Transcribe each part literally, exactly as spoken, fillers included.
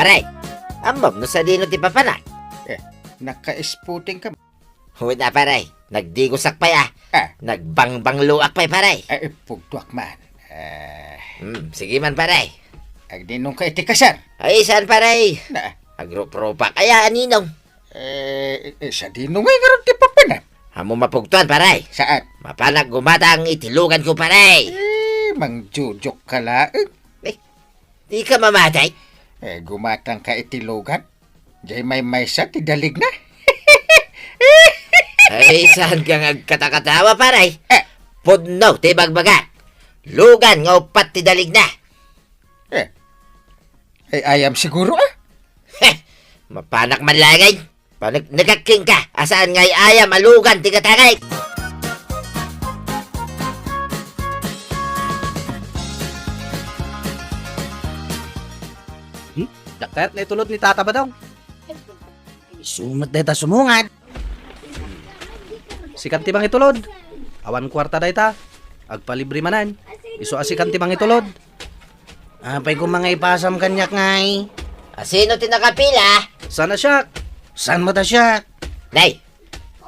Pare, ammom no sadino ti papanak? Eh, naka-spooting ka. Huwit na, pare. Nagdigosak pay, ah. Ah. Nagbangbangloak pay, pare. Eh, ipugtuak man. Eh. Hmm, sige man, pare. Agninong ka iti kasar? Ay, saan, pare? Na. Agrupropak. Ay, aninong? Eh, eh, sadino ngay ngarud ti papanak? Ammom mapugtuan, pare. Saan? Mapanak gumatang iti lugan ko, pare. Eh, mangjojok ka laeng. Eh, di ka mamatay? Eh, gumatang ka iti lugan? Jay maymaysa ti daligna? Ay, saan ka nga agkatakatawa, pare? Eh. Pudno ti bagbagak. Lugan nga uppat ti daligna. Eh. Ay, ayam siguro, ah. Heh, mapanak man laeng. Paneknekak kenka, a saan nga ay-ayam a lugan ti gatangek. Hmm? Diak kayat nga itulod ni Tata Badong. Isu met dayta sumungad. Sikan ti mangitulod. Awan kuarta dayta. Agpalibre manen. Isu a sikan ti mangitulod. Apay koma nga ipasam kaniak ngay? A sino ti nakapila? Saan a siak? Saan met a siak? Nay,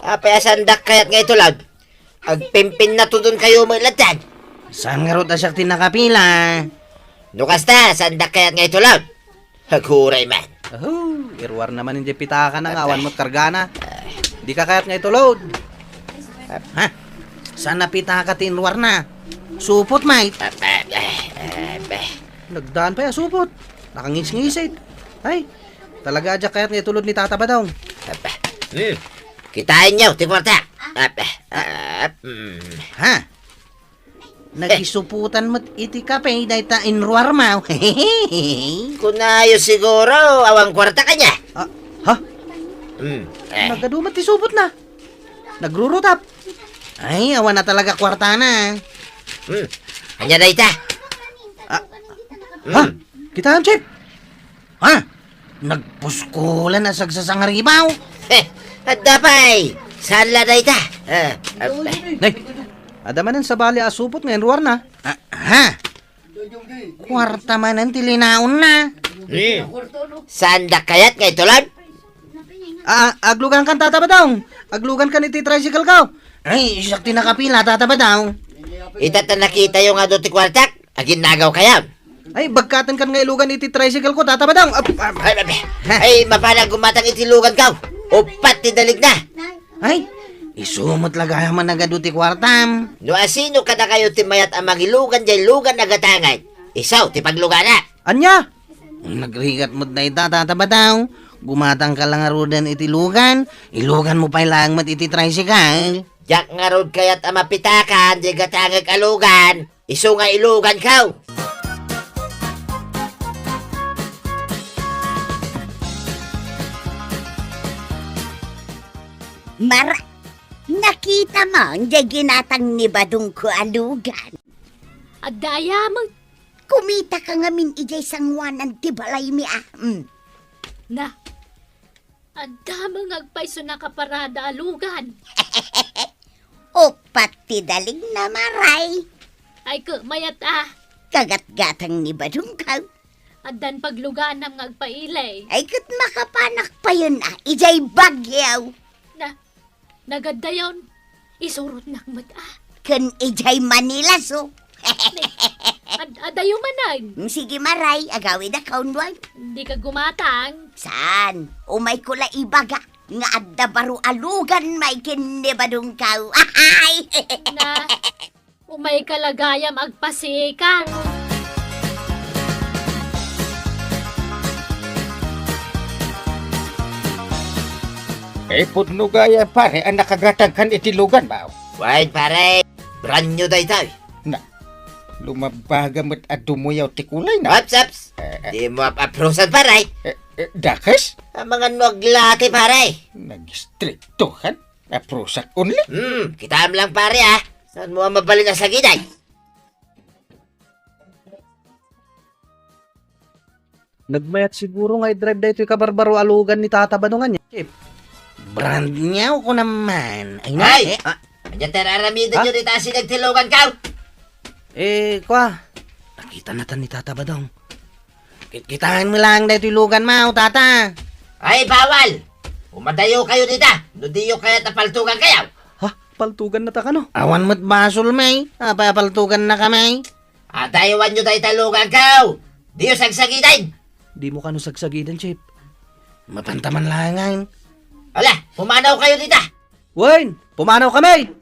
apay a saandak kayat nga itulod? Agpimpinnatudon kayo met latta. Saan ngarud a siak ti nakapila? No kasta, saandak kayat nga itulod? Aguray man. Aho, iruarna manen diay pitakana nga awan met kargana. Dika kayat nga itulod? Ha? Saan a pitaka ti iruarna? Supot, Mike. Nagdaan pay a supot. Nakangisngisit. Ay, talaga a diak kayat nga itulod ni Tata Badong. Hmm. Kitaenyo ti kuarta. Hmm. Ha? Nagisuputan met iti kape dayta inruarmaw. Kunayo siguro, awan kuarta kaniak. Ah, ha? Hmm. Eh. Nagadu met ti supotna. Nagrurutap. Ay, awan na talaga kuartana. Hmm. Ania dayta? Ah. Hmm. Ha? Kitaem, Chief? Ha? Nagpuskolan a sagsasangaribaw? Heh, adda pay. Saan la dayta? Ah, ah, Nay, adda manen sabali a supot nga inruarna. Ah, ha? Kuarta manen ti linaonna. Hmm. Saandak kayat nga itulod? Ah, aglugankan, Tata Badong. Aglugankan iti tricycle ko. Ay, siak ti nakapila, Tata Badong. Ita ta nakitayo nga adu ti kuartak. Aginnagaw kayo. Ay, bagkatenkan nga ilugan iti tricycle ko, Tata Badong. Ap-, ap-, Ay, ay, ay, mapanak gumatang iti lugan ko. Uppat ti daligna. Ay, isu met la gayam a nagadu ti kuartam. No asino kadakayo ti mayat a mangilugan diay lugan a gatangek, isu ti pagluganak. Ania? Nagrigat met dayta, Tata Badong. Gumatang ka la ngaruden iti lugan. Ilugan mo pay laeng met iti tricycle. Diak ngarud kayat a mapitakan diay gatangek a lugan. Isu nga ilugan ko. Mara, nakita mo diay ginatang ni Badong ko a lugan? Adda aya met. Kumita ka ngamin idiay sanguanan ti balaymi a. Mm. Na, adda met nga agpayso nakaparada a lugan. Uppat ti daligna, Maray. Ay, ket mayat a. Kagatgatang ni Badong ko. Addan pagluganam nga agpaili. Ay, ket makapanak payen a, idiay Baguio. Na, nagaddayon, isurotnak met a. Ken idiay Manila, so. Ad-, adayo manen. Mm, sige, Maray, agawid a kaunwan. Dika gumatang. Saan? Umay ko la ibaga nga adda baro a lugan manen ken ni Badong ko. Ahay! Na, umay ka la gayam agpasikan. Eh, pudno gayam, pare, a nakagatangkan iti lugan, ba? Wen, pare. Brand new daytoy. Na, lumabaga met a dumuyaw ti kulay na. Ups, ups. Eh, eh. Dimo ap-aprosan, pare. Eh, eh, dakes? Amangan no aglati, pare. Nag-stricto kan? Aprosak only? Hmm, kitaem lang, pare, ah. Saan mo ang mabalin a sagiday? Nagmayat siguro nga i-drive daytoy kabarbaro a lugan ni Tata Badong ania, Chief. Brand new ko naman. Ay, na, Ay! eh, ah. Ania ti ar-aramiden Ha? nyo dita a sineg ti lugan ko? Eh, kwa, nakita na tan ni Tata Badong. Kitaenmi laeng daytoy luganmo, tata. Ay, bawal! Umadayo kayo dita, no diyo kayat a paltugan kayo. Ha? Paltugan na ta kano? Awan met basol, may. Apay a paltugan na kami? Adayoan yo dayta lugan kaw! Diyo sagsagiden! Di mo kano sagsagiden, Chief? Mapanta man laengen. Ala, pumanaw kayo dita! Wen, pumanaw kami!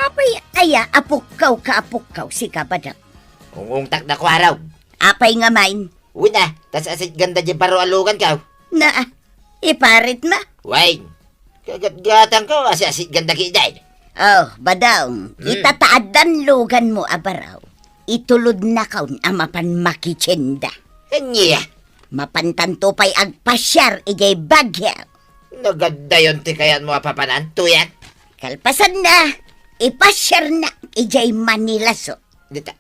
Apay aya a pukkaw ka a pukkaw, sika, Badong? Ungungtak da kuaraw. Apay nga main? Wen a, ta sasitganda diay baro a lugan kaw. Na, iparit ma? Wen, kagatgatang kaw, asasitganda kidin. Oh, Badong, hmm, ita ta addan luganmo a baro. Itulod na kawn a mapan makitienda. Ania? Mapantanto pay agpasiar idiay Baguio. Nagadayon ti kayatmo a papanan, Tuyang. Kalpasanna, ipasiarnak idiay Manila Zoo. Dita,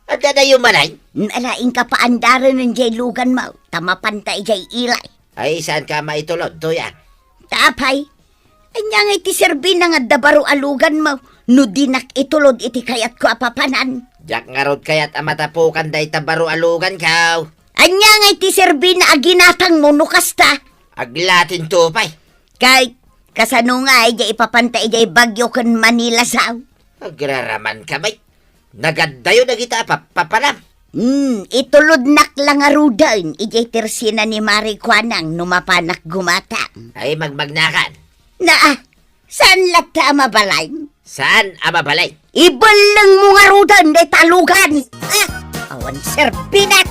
adda dayo manay? Ala, inka paandaren diay luganmo, ta mapanta idiay ilay. Ay, saanka maitulod, Tuyang? Ta apay, ania ngay ti serbina nga adda baro a luganmo no dinak itulod iti kayatko a papanan? Diak ngarud kayat a matapukan dayta baro a luganko. Ania ngay ti serbina a ginatangmo no kasta? Aglatinto pay. Kay, kasano ngay diay ipapanta idiay Baguio ken Manila Zoo? Agraramanka, bay. Nagadayo dagita a pap-, papanam. Hmm, itulodnak la ngaruden idiay tersina ni Mari Kuanang no mapanak gumatang. Ay, magmagnakan. Naa, saan latta a mabalay? Saan a mabalay? Ibellengmo ngaruden dayta a lugan. Ah, awan serbinak.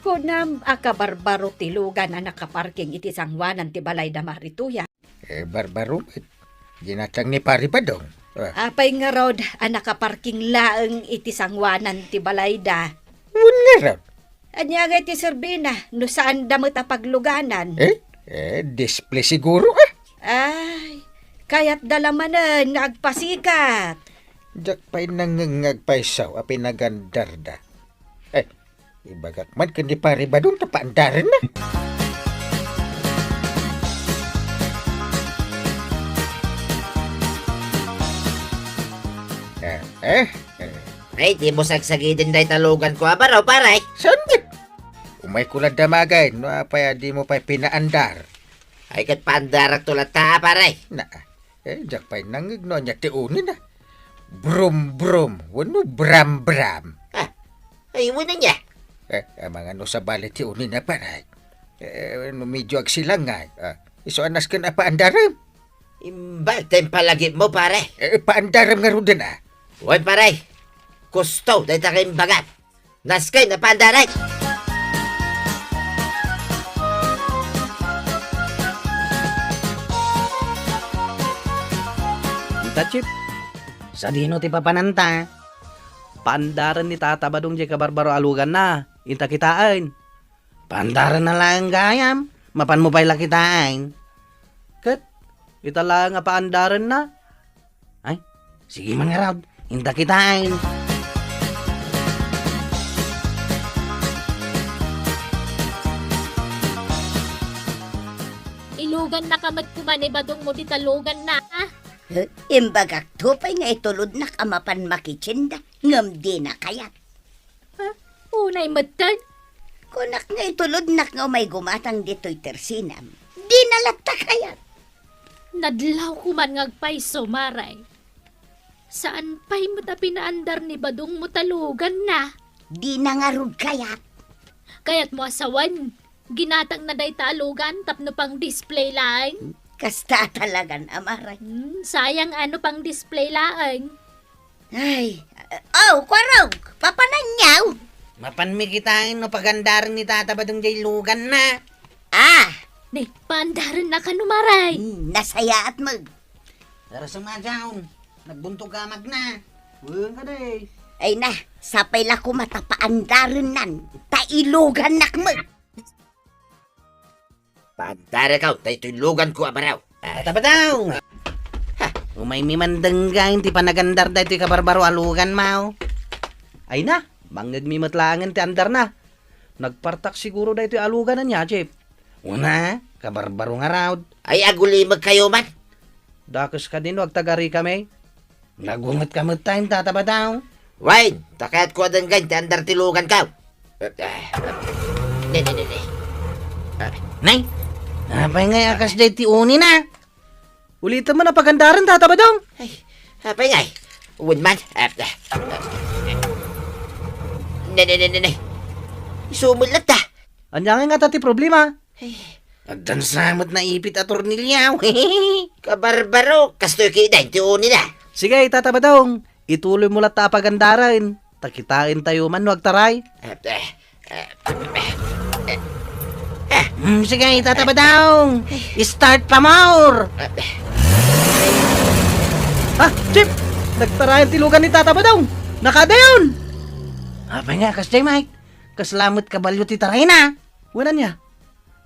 Kunam a kabarbaro ti lugan a nakaparking iti sangoanan ti balay da Mari Tuyang. Eh, barbaro met. Ginatang ni Pari Badong. Ah. Apay ngarud a nakaparking laeng iti sangoanan ti balayda? Wen ngarud. Ania ngay ti serbina no saanda met a pagluganan? Eh? Eh, display siguro, ah. Ay, kayatda la manen nga agpasikat. Diak pay nangngeg nga agpayso a pinagandarda. Eh, ibagak man ken ni Pari Badong ta paandarenna. Eh, eh, eh. Ay, dimo sagsagiden dayta luganko a baro, pare. Saan met? Umayko la damagen no apay a dimo pay pinaandar. Ay, ket paandarakto latta, pare. Na, eh, diak pay nangngeg no ania ti unina. Brum, brum, wenno bram, bram. Ah, ay, wen ania? Eh, amangan no sabali ti unina, pare. Eh, no medyo agsilangay, ah, isu a nasken a paandarem. Imbag ta impalagipmo, pare. Eh, paandarem ngaruden, ah. Wen, pare. Kusto dayta nga imbagam. Nasken a paandarek! Inta, Chief. Sadino ti papananta? Paandaren ni Tata Badong diay kabarbaro a luganna. Inta kitaen. Paandarenna laeng gayam. Mapanmo pay la kitaen. Ket, ita laeng a paandarenna. Ay, sige man ngarud. Inta kitaen. Ilugannaka met koma ni Badongmo dita luganna, a? Eh, imbagakto pay nga itulodnak a mapan makitienda, ngem dina kayat. Ha? Unay metten? Kunak nga itulodnak nga umay gumatang ditoy tersinam. Dina latta kayat. Nadlawko man nga agpayso, Mare. Saan pay met a pinaandar ni Badongmo ta luganna? Dina ngarud kayat. Kayatmo a sawen, ginatangna dayta a lugan tapno pang-display laeng? Kasta talagan a, Mare. Hmm, sayang a no pang-display laeng. Ay, oh, Kuarog, papananyaw? Mapanmi kitaen no pagandaren ni Tata Badong diay luganna. Ah! Ni, paandarenna kano, Mare? Hmm, nasayaat met. Tara, sumadaon. Nagbuntog ka, Magna. Wen ka, Day. Ay na, sapay la koma ta paandarennan. Ta ilugannak met. Paandarenkaw, daytoy luganko a baro. Ah. Tata Badong! Ha, umaymi man denggaen ti panagandar daytoy kabarbaro a luganmo. Ay na, mangngegmi met laengen ti andarna. Nagpartak siguro daytoy a lugan ania, Chief? Una, kabarbaro ngarud. Ay, agulimekkayo man. Dakes kadi no agtagarikami? Nagungetka met tayo, Tata Badong. Wen, ta kayatko a denggen ti andar ti luganko. Eh, eh, ne, ne, ne, ne. Ah. Nay, apay ngay a kasdiay ti unina? Ulitem man a pagandaren, Tata Badong. Ay, apay ngay? Wen man. Ah, ah, ah. Ne, ne, ne, ne, ne. Isu met latta. Ania ngay ngata ti problema? Ay. Addan sa met naipit a tornilyo. Kabarbaro, kastoy ketdin ti unina. Sige, Tata Badong, ituloymo latta a pagandaren. Ta kitaentayo man no agtaray. Eh, eh, eh, eh, eh. Hmm, sige, Tata Badong. Start pa more. Eh, eh. Ah, Chief! Nagtarayan ti lugan ni Tata Badong. Nakadayon! Apay nga, kasdiay, Mike? Kasla met kabalio ti tarayna. Wen ania?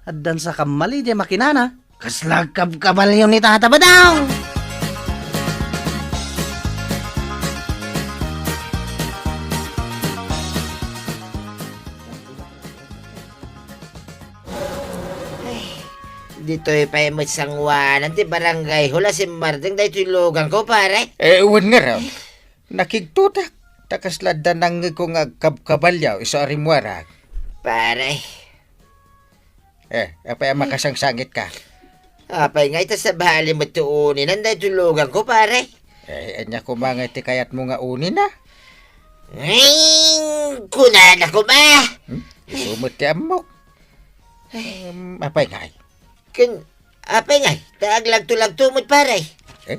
Addan sa kammali diay makinana. Kasla agkabkabalio ni Tata Badong! Ay, ditoy pay met sanguanan ti barangay hall a simmardeng daytoy luganko, pare. Eh, wen ngarud. Nakigtotak. Ta kasla adda nangngegko nga agkabkabalio isu a rimmuarak. Pare. Eh, apay a makasangsangitka? Apay nga ita sabali met ti uninan daytoy luganko, pare? Eh, ania koma nga iti kayatmo nga unina? Ay, kunana koma! Hmm? Isu met ti ammok. Em, apay ngay? Ken, apay ngay, ta aglagtolagto met, pare. Eh?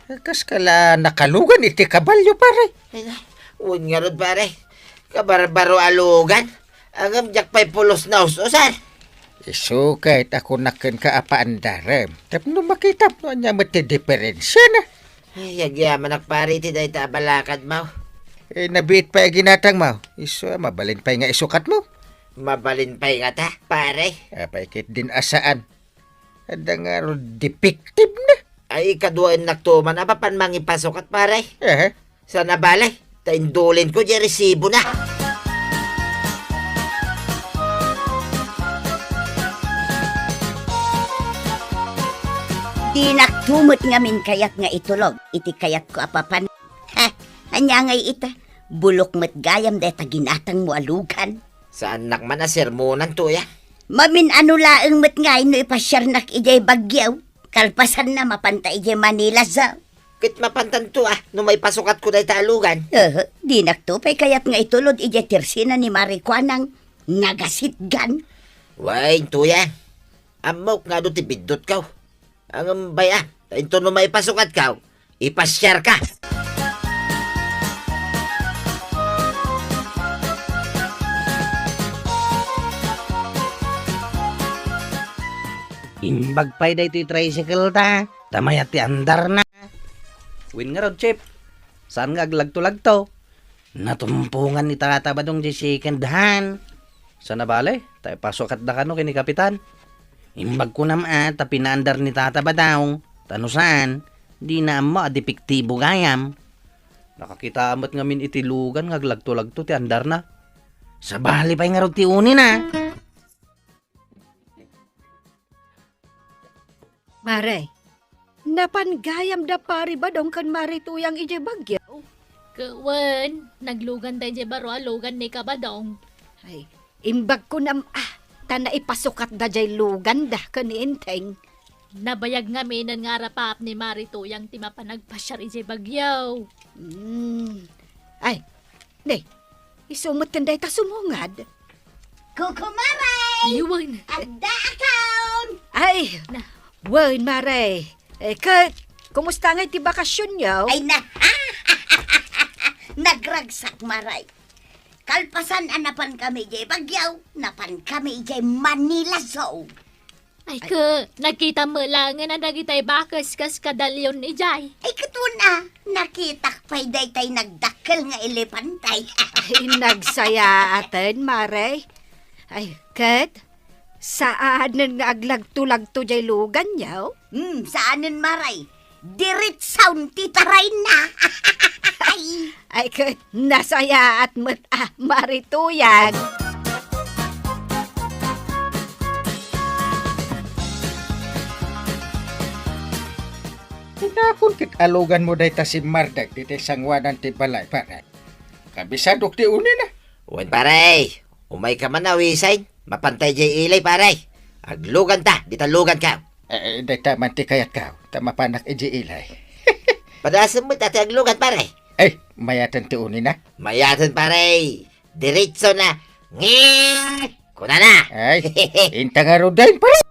Kaska la nakalugan iti kabalio, pare. Ay, na, wen ngarud, pare. Kabarbaro a lugan. Ngem diak pay pulos naus-usar. Isu ket a kunak kenka a paandarem. Tapno makitam no ania met ti diferensiana. Ay, agyamanak, pare, iti dayta a balakadmo. Eh, nabiit pay a ginatangmo. Isu, mabalin pay nga isukatmo. Mabalin pay ngata, pare. Apay ketdin a saan. Adda ngarud defective na. Ay, ikaduaennakto man a mapan mangipasukat, pare. Aha. Sana bale, ta indulinko diay resibona. Dinakto met ngamin kayat nga itulog iti kayatko a papan. Ha, ania ngay ita? Bulok met gayam dayta ginatangmo a lugan. Saannak man a sermonan, Tuya. Mamin-ano laeng met ngay no ipasiarnak idiay Baguio. Kalpasanna, mapanta idiay Manila Zoo. Ket mapantanto a no maipasukatko dayta a lugan. Ehe, dinakto pay kayat nga itulod idiay tersina ni Mari Kuanang nga gasitgan. Wen, Tuya. Ammok nga adu ti biddutko. Ngem bay-am, ta inton no maipasukatko, ipasiarka. Imbag pay daytoy tricycle ta, ta mayat ti andarna. Wen ngarud, Chief, saan nga aglagtolagto? Natumpongan ni Tata Badong diay second hand. Sana bale, ta ipasukatda kano ken ni Kapitan. Imbag kunam a ta pinaandar ni Tata Badong, ta no saan, dina ammo a depektibo gayam. Nakakita met ngamin iti lugan nga aglagtolagto ti andarna. Sabali pay ngarud ti unina. Mare, napan gayam da Pari Badong ken Mari Tuyang idiay Baguio? Ket wen, nagluganda idiay baro a lugan ni Kabadong. Ay, imbag kunam a, ta naipasukatda diay luganda ken ni Enteng. Nabayag ngaminen nga arapaap ni Mari Tuyang ti mapan agpasiar idiay Baguio. Hmm. Ay, ne, isu met ken dayta sumungad. Kuko Mare! Iwan. Adda account! Ay, na, wen, Mare. Eh, ket, kumusta ngay ti bakasionyo? Ay, na, nagragsak, Mare. Kalpasan a napan kami idiay Baguio, napan kami idiay Manila Zoo. Ay, ket, nagkitam met laengen a dagitay bakes kas kadalion idiay. Ay, ket wen a, nakitak pay daytay nagdakkel nga elepante. Ay, nagsayaaten, Mare. Ay, ket, saanen nga aglagtolagto diay luganyo? Hmm, saanen, Mare. Diretsaon ti tarayna. Ay. Ay, ket, nasayaat met a, Mari Tuyang. Kunakon ket aluganmo dayta simmardeg ditoy sanguanan ti balay, pare. Kabisadok ti unina. Wen, pare. Umayka man a wisain. Mapanta idiay ilay, pare. Agluganta, dita luganka. Eh, eh, dayta man ti kayatko, ta mapanak idiay ilay. Padasem met a ti aglugan, pare. Eh, mayaten ti unina? Mayaten, pare. Diretso na. Ngek! Kunana. Ay, inta ngaruden, pare.